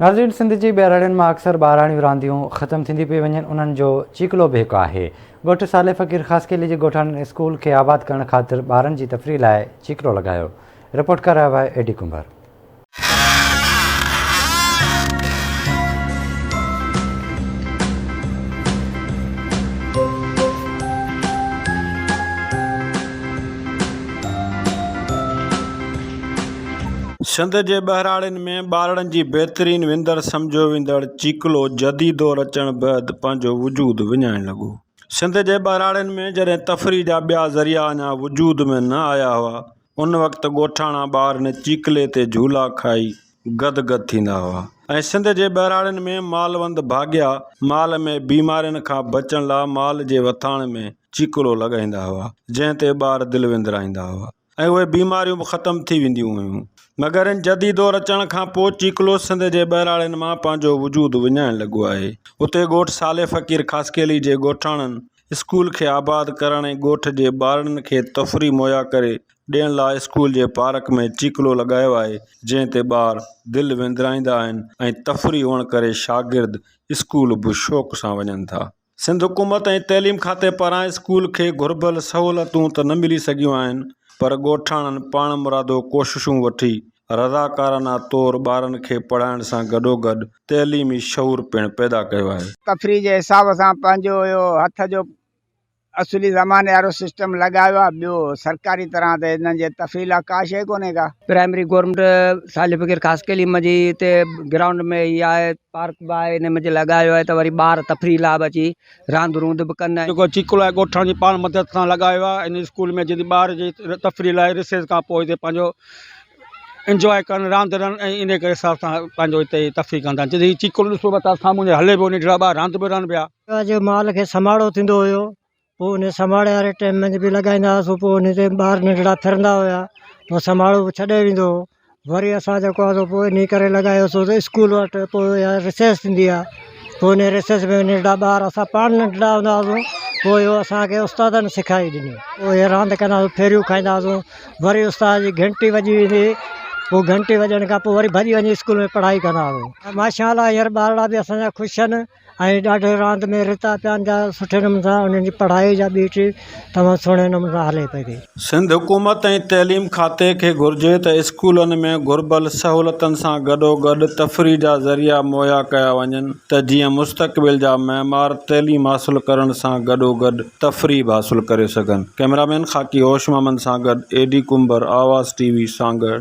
ناظرين سنڌ جي ٻهراڙين مان اڪثر ٻاراڻيون رانديون ختم ٿينديون پيون وڃن انهن جو چيڪلو به هڪ آهي. ڳوٺ صالح فقير خاصخيلي جي ڳوٺاڻن اسڪول کي آباد ڪرڻ خاطر ٻارن جي تفريح لاء چيڪلو لڳايو. رپورٽ ڪرايو آهي اي ڊي ڪنڀر. سنڌ جي ٻهراڙين ۾ ٻارڙن جي بهترين وندر سمجهيو ويندڙ چيڪلو جديد دور اچڻ بعد پنهنجو وجود وڃائڻ لڳو. سنڌ جي ٻهراڙين ۾ جڏهن تفريح جا ٻيا ذريعا اڃا وجود ۾ نه آيا هئا، ان وقت ڳوٺاڻا ٻار ان چيڪلي تي جهولا کائي گد گد ٿيندا هئا ۽ سنڌ جي ٻهراڙين ۾ مالوند ڀاڳيا مال ۾ بيمارين کان بچڻ لاء مال جي وٿاڻ ۾ چيڪلو لڳائيندا هئا، جنهن تي ٻار دل وندرائيندا هئا. ۽ اهي بيماريون به ختم ٿي وينديون هيون. مگر ان جديد دور اچڻ کان پوء چيڪلو سنڌ جي ٻهراڙين مان پنهنجو وجود وڃائڻ لڳو آهي. اتي ڳوٺ صالح فقير خاصخيلي جي ڳوٺاڻن اسڪول کي آباد ڪرڻ ۽ ڳوٺ جي ٻارڙن کي تفريح مهيا ڪري ڏيڻ لاء اسڪول جي پارڪ ۾ چيڪلو لڳايو آهي جنهن تي ٻار دل وندرائيندا آهن ۽ تفريح هئڻ ڪري شاگرد اسڪول به شوق سان وڃن ٿا. سنڌ حڪومت ۽ تعليم کاتي پاران اسڪول کي گهربل سهولتون ته نه ملي سگهيون آهن پر ڳوٺاڻن پاڻمرادو ڪوششون وٺي رضاڪارانه طور ٻارن کي پڙهائڻ سان گڏوگڏ تعليمي شعور پڻ پيدا ڪيو آهي. تفريح جي حساب سان پنهنجو اهو هٿ جو اصلي زماني وارو سسٽم لڳايو آهي ٻيو سرڪاري طرح ته هنن جي تفريح لاء ڪا شيء ڪونهي ڪا. پرائمري گورنمينٽ صالح فقير خاصخيلي منجهه هتي گرائونڊ ۾ هي آهي پارڪ به آهي ان منجهه لڳايو آهي ته وري ٻار تفريح لاء به اچي راند روند به ڪن. جيڪو چيڪلو آهي ڳوٺاڻن جي پاڻ مدد سان لڳايو آهي ان اسڪول ۾ جتي ٻار جي تفريح لاء رسيس کان پوء هتي پنهنجو انجواء ڪن راند رن ۽ ان ڪري حساب سان پنهنجو هتي تفريح ڪندا آهن جتي هي چيڪلو ڏسو پيا ته سامهون هلي پيو ننڍڙا ٻار راند به رهن پيا. جو مال کي سماڙو ٿيندو هيو پوء ان سماڙي واري ٽيم ۾ به لڳائيندا هئاسون پوء ان تي ٻار ننڍڙا ڦرندا هيا پوء سماڙو به ڇڏي ويندو هو وري اسان جيڪو آهي سو پوء انهي ڪري لڳايوسون ته اسڪول وٽ پوء اها رسيس ٿيندي آهي پوء ان رسيس ۾ ننڍڙا ٻار اسان پاڻ ننڍڙا هوندا هئاسون پوء اهو اسانکي استادن سکائي ڏني پوء اهي راند ڪندا هئاسون ڦيريون کائيندا هئاسون وري استاد جي گهنٽي وڄي ويندي هئي پوء گهنٽي وڄڻ کان پوء وري ڀڄي وڃي اسڪول ۾ پڙهائي ڪندا هئاسون ماشاء الله هينئر ٻارڙا به اسانجا خوش آهن ۽ ڏاڍو راند ۾ رتا پيا آهن جا سٺي نموني سان انهن جي پڙهائي جا ٻي ٽي تمام سهڻي نموني سان هلي پئي ٿي. سنڌ حڪومت ۽ تعليم کاتي کي گهرجي ته اسڪولن ۾ گهربل سهولتن سان گڏوگڏ تفريح جا ذريعا مهيا ڪيا وڃن ته جيئن مستقبل جا معمار تعليم حاصل ڪرڻ سان گڏوگڏ تفريح به حاصل ڪري سگهن. ڪئميرامين خاڪي هوش محمد سان گڏ اي ڊي ڪنڀر، آواز ٽي وي، سانگهڙ.